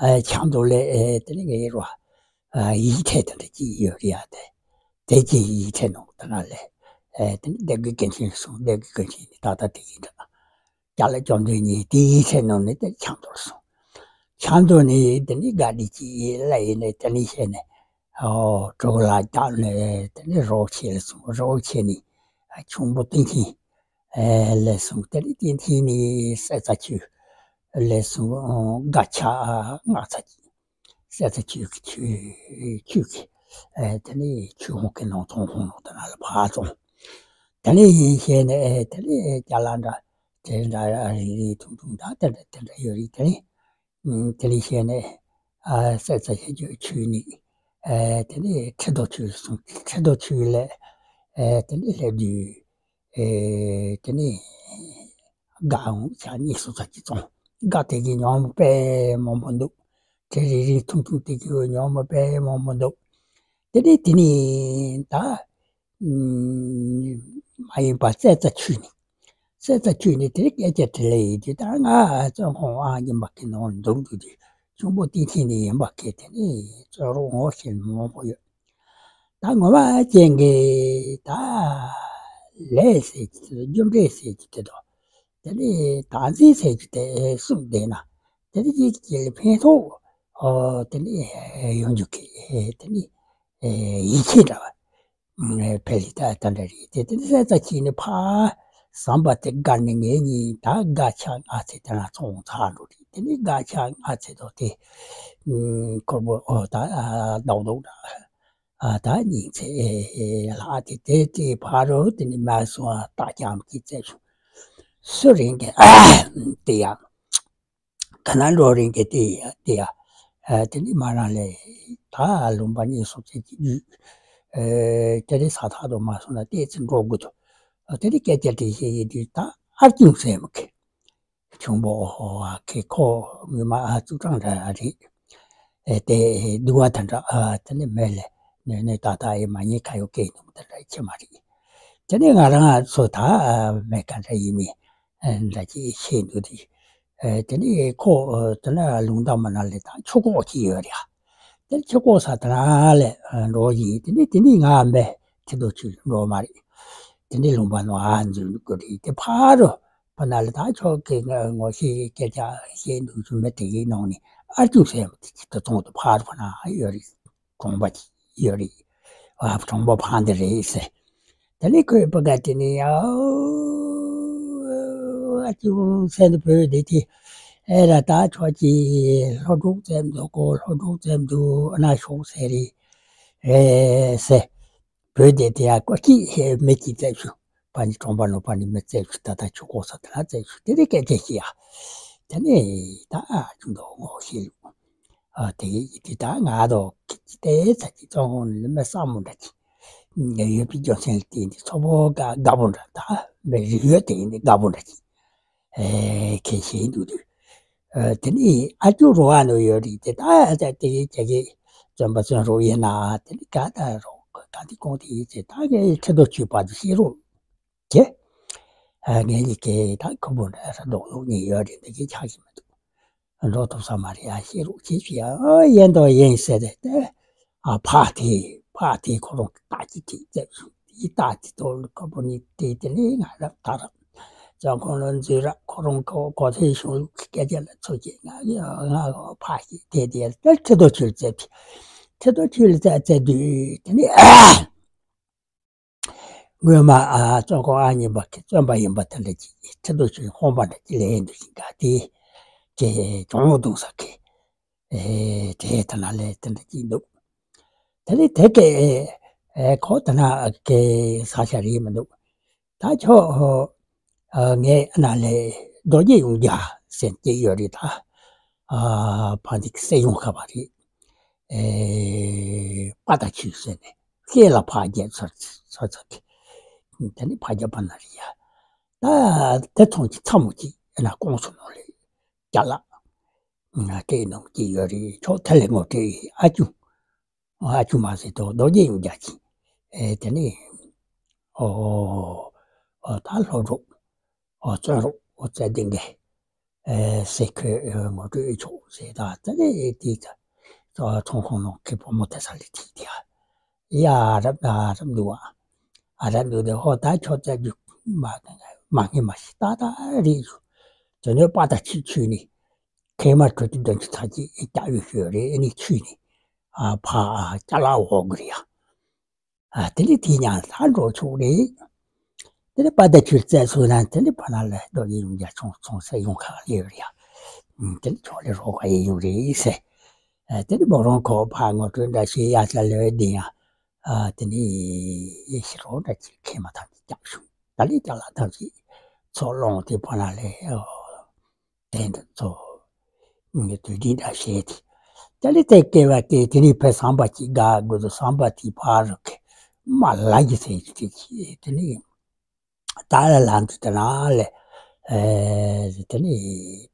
ཨ་ཆབ་མདོ་ལ་ཨེ་དེ་ནས་ངའི་རོ་ཨ་ཡིག་ཕྲད་དེ་འདྲ་ཅིག་ཡོད་རེད་ཡ། དེ་དེ་ཅིག་ཡིག་ཕྲད་ནང་དེ་ན་ལ་ཨེ་དེ་ནས་སྡེ་དགེ་དགེ་ཆེན་སོང་། སྡེ་དགེ་དགེ་ཆེན་ནས་ད་ལྟ་དེ་ཡིན་འདྲ། རྒྱ་ལ་བཅོམ་ལྡན་གཉིས་དེ་ཡིག་ཕྲད་ནང་ནས་དེ་ཆབ་མདོར་སོང་། ཆབ་མདོ་ནས་དེ་ནས་དགའ་བདེ་ཅིག་ལ་ཡིན་ནས་དེ་ནས་བཤད་ནས། ཨོ་གྲོགས་ལ་བརྒྱབ་ནས་དེ་ནས་རོགས་ཆེ་ལ་སོང་། རོགས་ཆེ་ནས་ཨ་ཁྱུང་པོ་སྟེང་ཆེན་ཨེ་ལ་སོང་། དེ་ནས་སྟེང་ཆེན་ནས་སེ་ཚ་ཆུ་ལ་སོང་། ཨོ་སྒ་ཆ་སྔགས་ཚ་ཅིག་སེ་ཚ་ཆུ་གི་ཆུ་ཆུ་གི་ཨེ་དེ་ནས་ཆུ་ཧོང་གི་ནང་ཚོང་ཁོང་ནང་དེ་ན་ལ་ཕར་སོང་། དེ་ནས་ཡིན་བཤད་ནས་ཨེ་དེ་ནས་རྒྱ་ལ་འདྲ་དེ་འདྲ་རིང་རིང་ཐུང་ཐུང་འདྲ་དེ་འདྲ་དེ་འདྲ་ཡོད་རེད། དེ་ནས། ཨུམ། དེ་ལས་བཤད་ནས། ཨ་སེ་ཚ་ཤ་རྒྱུད་ཆོས་ནི། ཨེ་དེ་ནས་ཁྲི་རྡོ་ཆོས་སོང་། ཁྲི་རྡོ་ཆོས་ལས། ཨེ་དེ་ནས་སླེབས་དུས། ཨེ་དེ་ནས་སྒ་འོང་ཆ་གཉིས་སུ་ཚ་གི་བཙོང་། སྒ་དེ་གི་ཉོན་མོངས་དཔེ་མང་པོ་འདུག་ཁྲི་རིང་རིང་ཐུང་ཐུང་དེ་གི་ཉོན་མོངས་དཔེ་མང་པོ་འདུག་དེ་ནས་དེ་ནས་ད། མ་ཡིན་པ་སེ་ཚ་ཆོས་ནི། སེ་ཚ་ཆོས་ནི་དེ་སྐད་ཆ་དྲིས་ལེ་ཡིན་དུས། ད་ང་བཙོན་ཁང་ཨ་ཡིན་པ་གི་ནང་འདུག་འདུག་དུས་ཁྱུང་པོ་སྟེང་ཆེན་ནི་ཡིན་པ་གི་དེ་ནི་བཙོན་རོགས་ངོ་ཤེས་མང་པོ་ཡོད། ད་ངོ་མ་ཅན་གི་ད་ལས་ཟེར་གྱི་རྒྱུ་འབྲས་ཟེར་གྱི་དེ་དང་། དེ་ནི་ད་འཛིན་ཟེར་གྱི་དེ་གསུམ་བསྡད་ན་དེ་ནི་གཅིག་གཅིག་ལ་ཕན་ཐོགས་དེ་ནི་ཡོང་རྒྱུ་གི་དེ་ནི་ཡིད་ཆེས་འདྲ་བ། ཕལ་ལི་ད་ད་འདྲ་རེད་དེ། དེ་ནི་སེ་ཚ་ཆོས་ནི་ཕར་ཟམ་པ་དེ་བརྒལ་ནས་ངེད་གཉིས་ད་སྒ་ཆ་སྔ་ཚེ་དེ་ན་ཚོང་ཚར་འགྲོ་རེད། དེ་ནི་སྒ་ཆ་སྔ་ཚེ་དོ་དེ་ཁོར་པོ་ཨོ་ད་རྡོག་རྡོག་འདྲ་ཨ་ད་སྙིང་ཚེ་ལྷག་དེ་དེ་དེ་ཕ་རོལ་དེ་ནི་མ་སོང་ཨ་རྟགས་ཀྱང་གི་རྩེ་ཆུ་སུ་རིང་གི་དེ་ཡང་། ག་ན་འགྲོ་རིང་གི་དེ་ཡ་དེ་ཡ། ཨ་དེ་ནི་མ་རང་ལས་ད་ལུང་པ་གཉིས་སོ་ཚེ་གཅིག་རྒྱུད། ཨ་དེ་རིང་ས་ཐག་ཏུ་མ་སོང་ན་ཏོག་ཙམ་འགྲོ་དགོས་འདུག་ཨ་དེ་ནི་སྐད་ཆ་དྲིས་ཤེས་ཡིན་དུས་ད་ཨར་ཅུང་ཟེར་མོ་གི་ཁྱུང་པོ་ཨོ་ཨ་ཁེ་ཁོ་ངོ་མ་ཨ་ཙུ་ཀྲང་འདྲ་རེད། ཨེ་དེ་སྡུག་བ་ད་འདྲ་ཨ་དེ་ནི་མེད་ལས་ནས་ནས་ད་ད་ཨེ་མ་ཉེས་ཁ་ཡོད་སྐད་ནུས་ད་འདྲ་ཆེ་མ་རེད། དེ་ནི་ང་རང་ཚོ་ད་མེད་ག་འདྲ་ཡིན་མིན་འདྲ་ཅིག་ཤེས་འདུག་དེ། ཨེ་དེ་ནི་ཁོ་དེ་ན་ལུང་དང་མ་ན་ལས་དང་ཆུ་ཁོག་ཅིག་ཡོད་རེད་ཨ། དེ་ཆུ་ཁོག་ས་དེ་ན་ལས་འགྲོ་ཡིན། དེ་ནི་དེ་ནི་ང་མེད་ཁྲི་རྡོ་ཆོས་འགྲོ་མ་རེད། དེ་ནི་ལུང་པ་ནང་ཨ་འཛུལ་དགོས་རེད། དེ་ཕ་རོ་ཕ་ན་ལ་ད་ཆོག་གི་ངོ་ཤེས་སྐད་ཆ་བཤད་འདུག་ཆུ་མེད་དེ་ཡིན་ནང་ནི་ཨ་ཅུ་ཟེར་བ་དེ་ཅིག་ད་ཚོང་དུ་ཕ་རོ་ཕ་ན་ཡོད་རེད། གྲོང་པ་ཅིག་ཡོད་རེད། ཨ་གྲོང་པ་ཕ་འདི་རེད་ཟེར། དེ་ནས་ཁོས་པ་ག་དེ་ནས་ཨ་ཅུ་ཟེར་འདི་བོད་དེ་དེ་ཨེ་ར་ད་ཆོག་གི་ལྷོ་འབྲུག་ཙམ་འདུག་གོ་ལྷོ་འབྲུག་ཙམ་འདུག་ཨ་ན་ཤོག་ཟེར་རེད། ཨེ་ཟེར། བོད་དེ་དེ་ཡ་ཀོ་ཅི་ཧེ་མེ་ཅི་བཙལ་ཞུ། པ་ནི་གྲོང་པ་ནོ་པ་ནི་མེ་བཙལ་ཞུ། ད་ད་ཆུ་ཀོ་ས་ད་ལ་བཙལ་ཞུ། དེ་རེ་སྐད་ཆ་ཤི་ཡ། དེ་ནས་ད་ཨ་ཅུང་དོ་ངོ་ཤེས་ལུགས། ཨ་དེ་དེ་ད་ང་དོ་ཀི་ཅི་དེ་ཚ་ཅི་ཙོང་ཧོང་ནི་མེ་ས་མོ་འདྲ་ཅི། ཡོད་པའི་ལྗོན་ཚན་ལ་བརྟེན་ཏེ་ཚོ་བོ་དགའ་དགའ་པོ་འདྲ། ད་མེ་རི་ཡོད་དེ་ཡིན་ཏེ་དགའ་པོ་འདྲ་ཅི། ཨེ་ཁེ་ཤེས་འདུག་དུས། ཨ་དེ་ནི་ཨ་ཅུ་རོ་ཨ་ནོ་ཡོད་རེད་དེ། ད་ཨ་ཅག་དེ་གི་ཅག་གི་བཙོན་པ་བཙོན་རོགས་ཡིན་ན་དེ་ནི་ག་ད་རོགས་ག་དེ་གོང་དེ་ཡིན་ཚེ་ད་གི་ཁྲི་རྡོ་ཆོས་པ་དེ་ཤེས་རོགས་བྱེད། ཨ་ངས་ཡི་གེ་ད་ཁོ་བོ་འདྲ་ས་རྡོག་རྡོག་གཉིས་ཡོད་རེད། འདི་གི་ཆགས་ཤེས་མི་འདུག་འགྲོ་ཐུབ་ས་མ་རེད། ཨ་ཤེས་རོགས་བྱེད་ཤི་ཡ། ཨ་ཡིན་དོ་ཡིན་ཟེར་ཏེ་དེ། ཨ་ཕ་དེ་ཕ་དེ་ཁོ་རང་ལྟ་ཅི་ཅི་བཙལ་སོང་། དེ་ལྟ་ཅི་ཐོག་ལ་ཁོ་བོ་ནི་དེ་དེ་ནས་ང་རབ་ད་རབ་ཙང་ཁོང་ལ་འཛུལ་ར་ཁོ་རང་ཁོ་གོ་ཐོས་གཞུང་ལུགས་ཀྱི་སྐད་ཆ་ལ་ཚོད་ཀྱིས་ང་ང་ཕ་ཞིག་དེ་དེ་ལྟར་ཁྲི་རྡོ་ཆོས་བཙལ་བྱས། ཁྲི་རྡོ་ཆོས་ལ་བཙལ་བཙལ་དུས་དེ་ནས་སྔོན་མ་ཨ་ཙོང་ཁོ་ཨ་ཉིན་པ་གི་བཙོན་པ་ཡིན་པ་དེ་འདྲ་ཅིག་ཁྲི་རྡོ་ཆོས་ཧོང་པ་འདྲ་ཅིག་ལས་འདུག་ཞིང་ག་དེ་ཀྱེ་གྱོང་བརྡུང་ས་ཀྱེ། ཨེ་དེ་ད་ན་ལས་དེ་འདྲ་ཅིག་འདུག་དེ་ནི་དེ་ཀྱེ་ཨེ་ཁོ་ད་ན་ཀྱེ་ས་ཆ་རེད་མི་འདུག་ད་ཁྱོད་ཨ་ངའི་ཨ་ན་ལས་རྡོ་རྗེ་ཡོངས་རྒྱ་ཟེར་གྱི་ཡོད་རེད། ད་ཨ་ཕ་འདི་གི་སྲས་ཡོང་ཁ་བ་རེད། ཨེ་པ་ད་ཆུ་ཟེར་ནས་སྐེ་ལ་ཕ་རྒྱལ་ཚར་ཚར་ཚར་གྱི། དེ་ནི་ཕ་རྒྱལ་པ་ན་རེད་ཡ། ད་དེ་ཚོང་གི་ཚ་མོ་གཅིག་ཨ་ན་ཀོང་སུ་ནོ་ལས་རྒྱ་ལ། ང་སྐད་ནང་གི་ཡོད་རེད། ཁྱོད་ཐ་ལེ་ངོ་སྤྲད་ཡིན། ཨ་ཅུ། ཨ་ཅུ་མ་ཟེར་དོ་རྡོ་རྗེ་ཡོངས་རྒྱ་ཅིག་ཨེ་དེ་ནས་ཨོ་ཨོ་ད་ལྷོ་རོགས་ཨོ་བཙོན་རོགས་ཨོ་བཙལ་ཏེ་འགའ་ ཨེ་ཟེར་ཁོས་ངོ་སྤྲོད་ཆོག་ཟེར། ད་དེ་ནས་དེ་ཚོང་ཁང་ནང་གི་བུ་མོ་དེ་ས་ལ་ཐིག་དེ་ཡ་རབ་ན་རབ་འདུག་བ། ཨ་རབ་འདུག་དེ་ཧོ་ད་ཁྱོད་བཙལ་རྒྱུ་མ་མ་ངེས་མ་ཤི་ད་ད་རེད་ཞུ། དེ་ནས་པ་ད་ཆི་ཆུ་ནི་ཁེ་མ་གྲོ་དུ་དོན་གྱི་ཚ་གྱི་ཨེ་ཀྱག་ཡོད་ཤོད་རེད། ཨེ་ནི་ཆུ་ནི་ཨ་ཕ་ཨ་ཅ་ལག་འོག་གི་རེད་ཡ། ཨ་དེ་ལས་དེ་ཉང་ལྷ་འགྲོ་ཆོག་རེད། དེ་ལས་པ་ད་ཆུར་བཙལ་སོང་ན་དེ་ལས་ཕ་ན་ལ་རྡོ་ཡི་ཡོང་རྒྱ་ཆུང་ཆུང་ས་ཡོང་ཁ་ལེ་རེད་ཡ། ཨུམ་དེ་ལས་ཆོག་ལེ་རོགས་ག་ཡི་ཡོང་རེད་ཟེར། ཨ་དེ་ལས་མོ་རང་ཁོ་ཕ་ངོ་སྤྲོད་འདྲ་བྱེད་ཡ་ས་ལེ་བའི་དེ་ཡ། ཨ་དེ་ནས་ཡེ་ཤེས་རོགས་འདྲ་ཅིག་ཁེ་མ་ཐག་ཅིག་རྒྱབ་བྱུང་། ད་ལས་ཅ་ལག་ཐབས་ཅིག་ཚོགས་ལོང་དེ་ཕ་ན་ལས་ཨོ། དེ་འདྲ་ཚོ། ངས་དུས་དེ་འདྲ་བྱས་ཏེ། ད་ལི་དེ་སྐྱེ་བ་སྐྱེ་དེ་ནི་ཕའི་བསམ་པ་གཅིག་དགའ་དགོས་དུ་བསམ་པ་དེ་ཕ་རུ་ཁེ་མ་ལ་གི་ཚེ་གཅིག་དེ་ནི། ད་ལ་ལ་འདི་ལྟ་ན་ལས། དེ་ནི་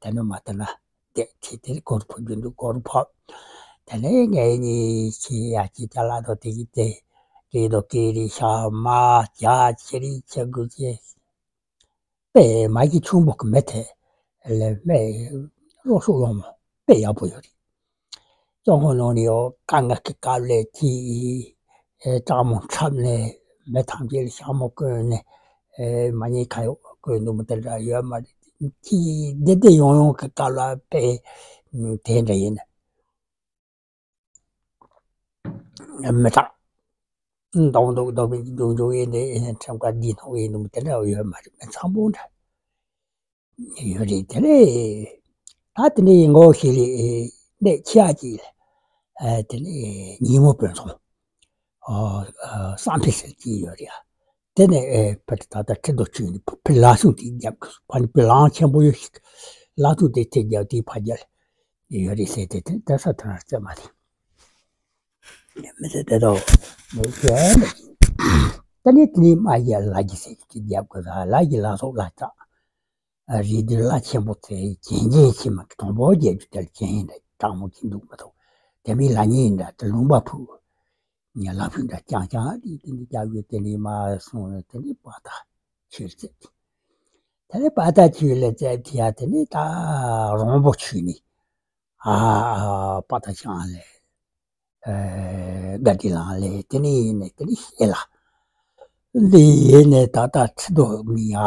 དེ་ནི་མ་ལྟ་ན་དེ་དེ་དེ་སྒོར་ཕོ་རྒྱུ་འདུག་སྒོར་ཕོ། དེ་ནི་ངས་ནི་ཁྱི་ཡ་ཁྱི་ཅ་ལག་དོ་དེ་གི་དེ་སྐྱེ་དོ་སྐྱེ་རི་ཤ་མ་རྒྱ་ཆེ་རི་ཆེ་དགོས་ཀྱི། པེ་མ་གི་ཆུང་པོ་གི་མེ་ཐེ་ལེ་མེ་གློ་ཤུགས་ཡོང་མོ་པེ་ཡག་པོ་ཡོད་རེད། ཙོང་ཁོ་ནོ་ནི་ཡོ་ཀ་ང་གི་ཀ་ལེ་ཅི་ཨེ་ཀྲག་མོ་འཁྲབ་ནས་མེ་ཐང་ཅེ་ལ་ཤ་མོ་བསྐོན་ནས་ཨེ་མ་ཉེས་ཁ་ཡོ་བསྐོན་འདུག་མོ་དེ་འདྲ་ཡོད་མ་རེད། ཅི་བདེ་བདེ་ཡོང་ཡོང་གི་ཀ་ལ་པེ་དེ་འདྲ་ཡིན། མི་དྲག་མདོག་མདོག་མདོག་མི་འཇུག་འཇུག་ཡིན་ནི་ཁྲིམས་ཁང་འདི་ནང་ཡིན་ནི་དེ་འདྲ་ཡོད་མ་རེད། མི་ཚང་པོ་འདྲ་ཡོད་རེད། དེ་ནས་ད་དེ་ནས་ངོ་ཤེས་ལེ་གནས་ཆེ་ཡ་ཅིག་ལ་དེ་ནས་ཉིན་མོ་དཔོན་སོང་བསམ་འཕེལ་ཟེར་གྱི་ཡོད་རེད། དེ་ནས་ཨེ་ཕ་ད་ལྟ་ཁྲི་རྡོ་ཆུ་ནི་ཕི་ལ་སུང་དེ་རྒྱབ་ཕ་ནི་ཕི་ལང་ཆེན་པོ་ཡོད་ཞིག་ལ་སུང་དེ་ཐེ་རྒྱབ་དེ་ཕ་རྒྱལ་ཡོད་རེད་ཟེར་ཏེ་དེ་ལྟ་ས་དོན་རྩེ་མ་དེ་མི་ཚེ་དེ་དོ་མི་ཁྱོད་ད་ནི་དེ་ནི་མ་རྒྱལ་ལ་རྒྱལ་ཟེར་གྱི་རྒྱབ་དགོས་ལ་རྒྱལ་ལ་སོགས་ལ་ཅག་རི་དུ་ལ་ཆེན་པོ་ཚེ་གྱེན་གྱེན་ཕྱིན་མ་གི་དང་པོ་རྒྱལ་རྒྱུ་དེར་གྱེན་ཡིན་ད་དྲག་མོ་གྱིན་འདུག་མ་ཐུབ་དེ་མི་ལ་ཉིན་འདྲ་དེ་ལུང་པ་ཕུག་ཉ་ལ་ཕུག་འདྲ་ཅང་ཅང་དེ་དེ་ནི་རྒྱ་བོད་དེ་ནི་མ་སོང་ནས་དེ་ནི་པ་ད་ཆོས་རྩེ་དེ་ནི་པ་ད་ཆོས་ལ་རྩེ་དེ་ཡ་དེ་ནི་ད་རོང་པོ་ཆོས་ནི་ཨ་པ་ད་ཅང་ལས། དགའ་དྲི་ལང་ལས་དེ་ནས་ཡིན་ནས་དེ་ནས་ཤེས་ལ། འདི་ཡིན་ནས་ད་ལྟ་ཁྲི་རྡོ་མི་ཡ་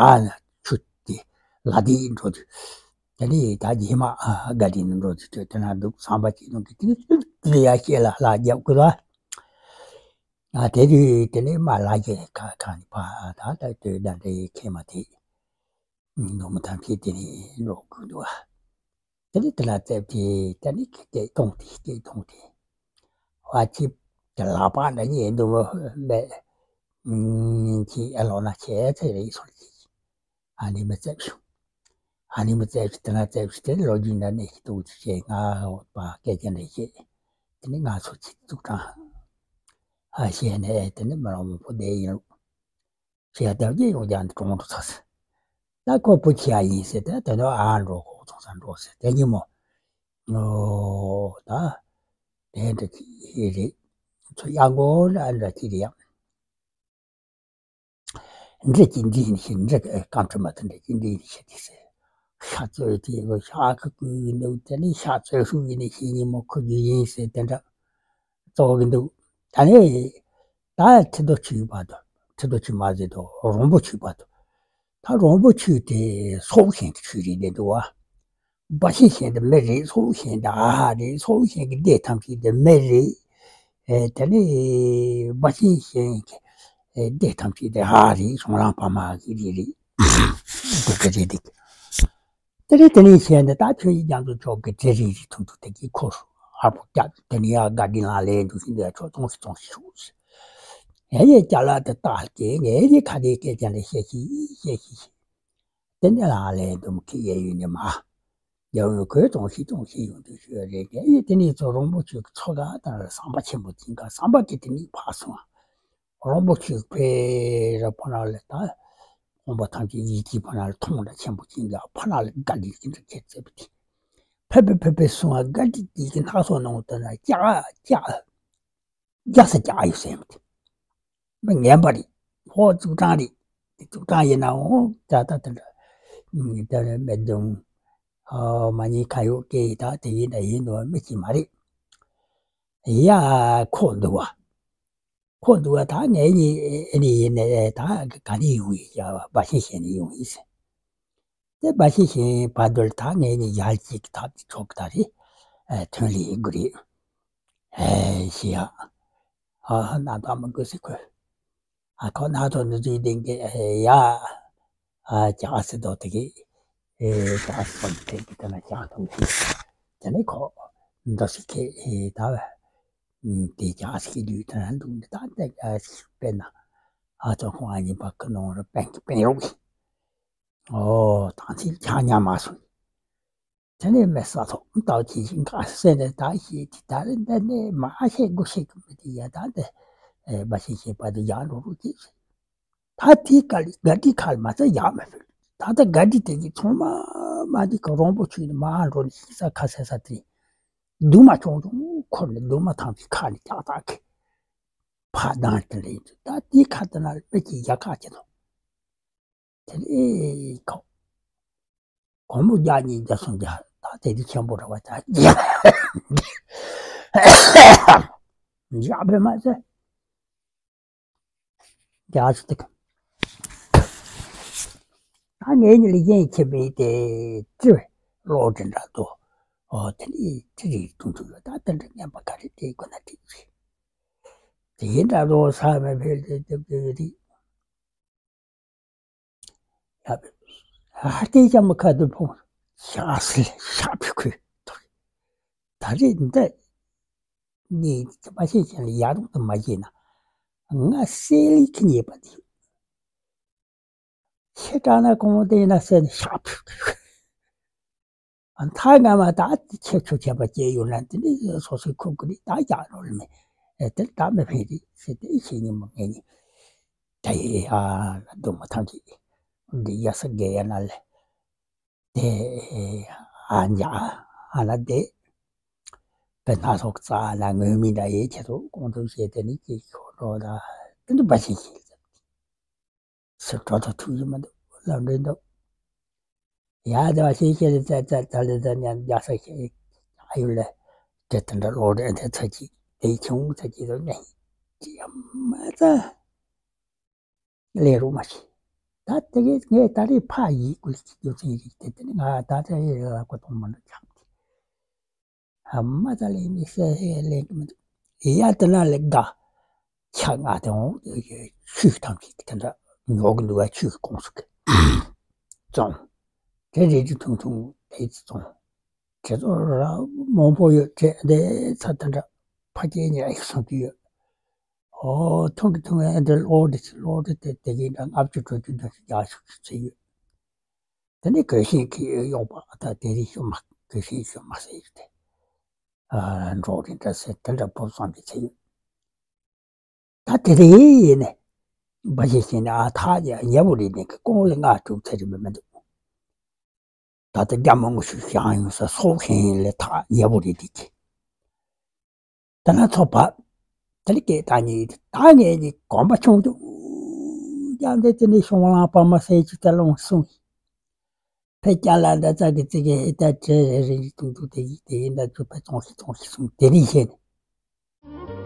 ཆུ་དེ་ལ་དེ་འགྲོ་དུས། དེ་ནས་ད་རྗེས་མ་དགའ་དྲི་ནས་འགྲོ་དུས་དེ་ན་འདུག་བསམ་པ་ཅིག་ཡོང་གི་དེ་ནས་དེ་ཡ་ཤེས་ལ་ལ་རྒྱབ་དགོས་ལ། དེ་དུས་དེ་ནས་མ་ལ་རྒྱབ་ཁ་ཁ་ནས་ཕ་ད་ལྟ་དེ་ད་འདྲ་ཡི་ཁེ་མ་དེ། ནོར་མ་ཐམས་ཅད་དེ་ནས་འགྲོ་དགོས་འདུག་ཨ། དེ་ནས་དེ་ལ་བཙལ་ཏེ་དེ་ནས་སྐད་གཏོང་དེ་སྐད་གཏོང་དེ། བ་ཅི་དེ་ལག་པ་འདྲ་ཉེ་འདུག་མེད། ཅི་ཨ་ལོ་ན་ཁྱེད་ཚེ་རེ་སོར་གྱི། ཨ་ནི་མི་བཙལ་ཞུ། ཨ་ནི་མི་བཙལ་ཞུ་དེ་ལ་བཙལ་ཞུ་དེ་ལོ་རྒྱུས་འདྲ་ནས་ཤི་འདུག་ཅེས་ང་བ་སྐད་ཆ་འདྲ་བཤད། དེ་ནས་ང་ཚོ་ཅི་ཙུག་དྲང་། ཨ་བཤད་ནས་དེ་ནས་མི་རང་མང་པོ་བསྡད་ཡིན་ལུགས། ཞེས་བདག་གིས་ཡོང་ཀྱང་གྲོང་དུ་ཚར། ད་ཁོ་བུ་ཁྱི་ཡ་ཡིན་ཟེར་ཏེ་དེ་ནས་ཨ་འགྲོ་ཁོ་ཚོ་ཚ་འགྲོ་ཟེར་དེ་ཉིན་མོ། ཨོ་ད་དེ་འདྲ་ཅིག་རེད། ཚོ་ཡག་མགོ་ལ་འདྲ་ཅིག་རེད་ཡ། འདྲེ་ཅིག་འདི་ཡིན་ཞེས་འདྲེ་གི་རྐང་ཁྲི་མ་ཐུན་འདྲེ་ཅིག་འདི་ཡིན་ཞེས་དེ་ཟེར། ཤ་ཚོས་དེ་གི་ཤ་ཁུ་ཀུ་ཡིན་འདུག་དེ་ནས་ཤ་ཚོས་ཧྲུག་ཡིན་ནས་ཤི་ཉིན་མོ་ཁུ་རྒྱུ་ཡིན་ཟེར་དེ་འདྲ། གཙོ་བོ་གི་འདུག་ད་ནི་ད་ཁྲི་རྡོ་ཆུ་བར་དུ་ཁྲི་རྡོ་ཆུ་མ་ཟེར་དུ་རོང་པོ་ཆུ་བར་དུ་ད་རོང་པོ་ཆུ་དེ་སོག་ཤིང་གི་ཆུ་རེད་བསྡད་འདུག་བ། སྦ་ཤིང་ཤིང་དེ་མེ་རེད། སོག་ཤིང་དེ་ཨ་རེད། སོག་ཤིང་གི་སྡེ་ཐམས་ཅད་དེ་མེ་རེད། ཨེ་དེ་ནི་སྦ་ཤིང་ཤིང་གི་ཨེ་སྡེ་ཐམས་ཅད་དེ་ཨ་རེད། གཞུང་རང་ཕ་མ་གི་རེད་རེད། འདུག་གི་རེད་འདུག་དེ་རིང་དེ་ནས་བཤད་ནས་ད་ཁྱོད་ཡིན་རྒྱ་མཚོ་མཆོག་གི་དེ་རིང་རིང་ཐུང་ཐུང་དེ་གི་འཁོར་ཧར་པོ་བརྒྱབ་དེ་ནས་ཡར་དགའ་ལྡན་ལ་ལས་འདུག་ཤིང་དེ་ཁྱོད་གཏོང་ཤིག་གཏོང་ཤིག་ཞུ། ངས་ཡི་ཅ་ལག་དེ་བཏགས་ཀྱི་ངས་ཡི་ཁ་དེ་སྐད་ཅན་ལ་བཤད་ཤིག་བཤད་ཤིག་དེ་ནས་ལ་ལས་འདུག་མི་ཁི་ཡས་ཡོད་ནི་མ། ཡང་ཡང་ཁོས་གཏོང་ཤིག་གཏོང་ཤིག་ཡོང་དུས་ཞུ་རེད། ངས་ཡི་དེ་ནས་ཚོ་རོང་པོ་ཆུ་གི་མཚོ་ཁ་དང་བསམ་པ་ཆེན་པོ་ཅིག་ག་བསམ་པ་དེ་དེ་ནས་ཕར་སོང་། རོང་པོ་ཆུ་ཕེ་ར་ཕ་ན་ལ་ད། ཁོང་པ་ཐམས་ཅད་ཡིད་ཀྱི་ཕ་ན་ལ་མཐོང་འདྲ་ཆེན་པོ་ཅན་གྱི་ཕ་ན་ལ་དགའ་ལྡན་གྱི་འདྲ་ཁྱེད་བཙལ་བ་དེ། ཕེབས་པའི་ཕེབས་པའི་སོང་བ་དགའ་ལྡན་གྱི་སྣ་ཚོགས་ནང་དུ་ན་ཀྱག་ཀྱག་རྒྱག་ས་ཀྱག་ཡོད་ཟེར་མི་དེ། མི་ངན་པ་རེད། ཧོ་ཙུག་ཀྲང་རེད། ཙུག་ཀྲང་ཡིན་ན་འོ་ད་ད་ད་ད་མེ་དུང་ ཨ་མ་ཉིན་ཁ་ཡོད་སྐད་ཡིག་ད་དེ་ཡིན་ད་ཡིན་འདུག་མི་གཅིག་མ་རེད། ཡ་ཁོ་འདུག་བ། ཁོ་འདུག་བ་ད་ངས་ཉིན་ཨེ་ནི་ཡིན་ནས་ད་ག་ནས་ཡོང་ཡིན་ཡ་བ་ཤིང་བཤད་ནས་ཡོང་ཡིན་ཟེར། དེ་བ་ཤིང་བཤད་བར་དུ་ལ་ད་ངས་ཉིན་ཡར་གཅིག་གི་ཐབ་ཀྱི་ཆོག་གི་ད་རེད། ཨེ་ཐོན་ལས་ཡིན་དགོས་རེད། ཨེ་ཤི་ཡ། ཨ་ཧ་ན་ད་མི་དགོས་ཟེར་ཁོས། ཨ་ཁོ་ན་ཐོ་ནི་དུས་ལྡན་གྱི་ཡ། ཨ་ཅག་སི་དོ་དེ་གི་ཨེ་ཅག་སི་དོ་དེ་གི་དེ་ན་ཅག་ཐོང་གི་དེ་ནི་ཁོ་འདོ་སི་ཁེ་ཨེ་ད་བ་དེ་ཅག་སི་གི་དུས་དེ་ན་འདུག་ནི་ད་དེ་ཅག་སི་དཔེར་ན་ཨ་ཚོ་ཁོང་ཨ་ཉི་པ་ཁི་ནོང་རུ་པན་གི་པན་རོག་གི་ཨོ་ད་ཚིག་ཆ་ཉ་མ་སོང་། དེ་ནས་མེ་ས་ཐོག་ཏོག་ཅིག་ཞིག་འགའ་སེ་ནས་ད་ཤེས་དེ་ད་རེ་འདི་ནས་མ་ཤེས་དགུ་ཤེས་གི་མི་དེ་ཡ་ད་འདི་ཨེ་མ་ཤེས་ཤེས་པ་དེ་ཡག་འགྲོ་རུ་དེ་ད་དེའི་སྐབས་ལ་དགའ་དེའི་ཁ་ལ་མ་ཚད་ཡག་མི་ཕེབས། ད་ལྟ་དགའ་དེ་དེ་གི་ཚང་མ་མ་དེ་གི་རོང་པོ་ཆུ་ནས་མ་འགྲོ་ནས་ཤི་ས་ཁ་སེ་ས་དེ་རྡུང་མ་ཆུང་ཆུང་འཁོར་ནས་རྡུང་མ་ཐང་གི་ཁ་ནས་ཀྱག་ཏག་གི་ཕ་དང་དེ་ལས་ད་དེའི་ཁ་དེ་ན་དཔེ་གི་ཡ་ཁ་ཆེ་དོ། དེ་ལས་ཁོ། སྒོར་མོ་བརྒྱ་གཉིས་བརྒྱ་གསུམ་བརྒྱ་ད་དེ་དུས་ཆེན་པོ་རེད་བ་ད་བརྒྱ་བས་མ་ཟད་བརྒྱ་ཟེར་ཏེ། ད་ངས་ནི་ལི་ཡན་ཁྱེད་པའི་དེ་ཅི་ལོ་དེ་འདྲ་དོ། ཨོ་དེ་ནི་ཅི་རིགས་ཐུང་ཐུང་ཡོད་ད་དེ་འདྲ་ངན་པ་ག་རེ་དེ་དགོས་ན་དེ་རེད། དེ་ཡིན་འདྲ་དོ་ས་མེད་ཕེལ་དེ་དེ་དེ་རིགས། ཧ་ཏེ་ཅམ་ཁ་དུ་ཕུང་ཤ་སི་ཤ་ཕི་ཁུ་ད་རེ་འདི་ནི་མ་ཤེས་ཤེས་ལ་ཡར་དུ་མ་ཤེས་ན་ང་སེ་ལི་ཁི་ཉེས་པ་དེ་ཤེ་ཏྲ་ན་གོང་དེ་ན་སེ་ནི་ཤ་ཕི་ཁུ་ཨ་མཐའ་སྔ་མ་ད་ཁྱེད་ཚོ་ཁྱད་པར་སྐྱེ་ཡོད་ན་དེ་ནི་སོ་སོའི་ཁུག་ཀུ་རེད་ད་ཡག་རོ་ལ་མེད་དེ་ད་མི་ཕན་རེད་ཟེར་ཏེ་ཤེས་ཉིན་མོ་ངས་ནི་ད་ཡི་ཨ་ལ་དུ་མ་ཐང་གི་འདི་ཡ་ས་གེ་ཡ་ན་ལེ་དེ་ཨ་ཉ་ཨ་ལ་དེ་པེ་ན་སོག་ཙ་ལ་ངོས་མི་འདྲ་ཡི་ཁྱེད་ཚོ་གོང་དུ་བཤད་དེ་ནི་ཅི་ཤོ་འགྲོ་ད་དེ་འདུ་བ་ཤེས་ཤེས། སུ་འགྲོ་ཐུབ་ཐུབ་ཀྱི་མི་འདུག་ལམ་འགྲོ་འདུག་ཡ་དེ་བ་ཤེས་ཤེས་ལ་ཙ་ཙ་ཙ་ལ་ཙ་ཉམས་རྒྱ་ས་ཤེས་ཨ་ཡུལ་ལ་དེ་དེ་འདྲ་ལོ་འདྲ་འདྲ་ཚ་གྱི་དེ་ཆུང་ཚ་གྱི་རོ་ནས་ཅི་ཡང་མ་ཙ་ལས་རུ་མ་ཤེས། ད་དེ་གས་ངས་ད་རེས་ཕ་ཡིག་ཀུ་ལི་ཅི་རྒྱུ་ཚན་རིག་དེ་དེ་ནི་ང་ད་ལྟ་ཡི་ལ་ཀོ་གཏོང་མ་འདུག་ཆགས་ཏེ། ཨ་མ་ད་ལས་མི་ཤེས་ཧེ་ལས་ཀྱི་མི་འདུག་ཡ་དེ་ན་ལེགས་ད། ཆ་ང་དང་ཆུ་ཐམས་ཅད་དེ་འདྲ་ཉོག་གི་འདུག་བ་ཆུ་གོང་སུ་གི་བཙོང་། དེ་རེ་རེ་ཐུང་ཐུང་དེ་ཚོ་བཙོང་། དེ་ཚོ་ར་མང་པོ་ཡོད་དེ་དེ་ཚ་དེ་འདྲ་ཕ་སྐྱེས་ཉེ་ཨེ་སོང་གི་ཡོད། ཨོ་ཐུང་གི་ཐུང་ཨེ་འདྲ་ལོ་དེ་ལོ་དེ་དེ་དེ་གི་འདྲ་ལྔ་བཅུ་དྲུག་ཅུ་འདྲ་ཞིག་རྒྱག་ཆོག་ཆོག་ཚེ་ཡོད། དེ་ནས་གོས་ཤིང་གི་གཡོག་པ་ད་དེ་རིང་ཤོ་མ་གོས་ཤིང་ཤོ་མ་ཟེར་ཡོད་དེ། ཨ་འབྲོག་རིགས་འདྲ་ཟེར་དེ་འདྲ་ཕོ་བསམ་གྱི་ཚེ་ཡོད། ད་དེ་རེད་ཡིན་ནས། འབའ་ཞིག་བྱས་ནས་ཨ་ཐག་ཉེ་བོ་རེད་ནས་ཀི་ཀོང་ལ་ང་དྲུག་ཚེ་རེད་མི་མི་འདུག་ད་ལྟ་རྒྱ་མི་ངོ་ཤུ་ཤང་ཡོང་ས་སོག་ཤིང་ལས་ཐག་ཉེ་བོ་རེད་དེ་ཀི། ད་ན་ཚོ་བབ། དེ་ལ་སྐད་བཏང་ཉེ་ད་ངས་ནི་གོམ་པ་ཆུང་དུ། ཀྱང་འདི་དེ་ནས་ཤོང་ལང་པ་མ་ཟེར་གྱི་ད་ལོང་སོང་། ཕེ་ཀྱ་ལ་འདྲ་ཙག་གི་ཙི་གི་ཧེ་ད་བྲེ་རེ་རེ་ཡི་ཐུང་ཐུང་དེ་ཡི་དེ་ཡི་འདྲ་ཚུ་ཕེ་ཙོང་ཤི་ཙོང་ཤི་སོང་དེ་རིང་བཤད་ནས།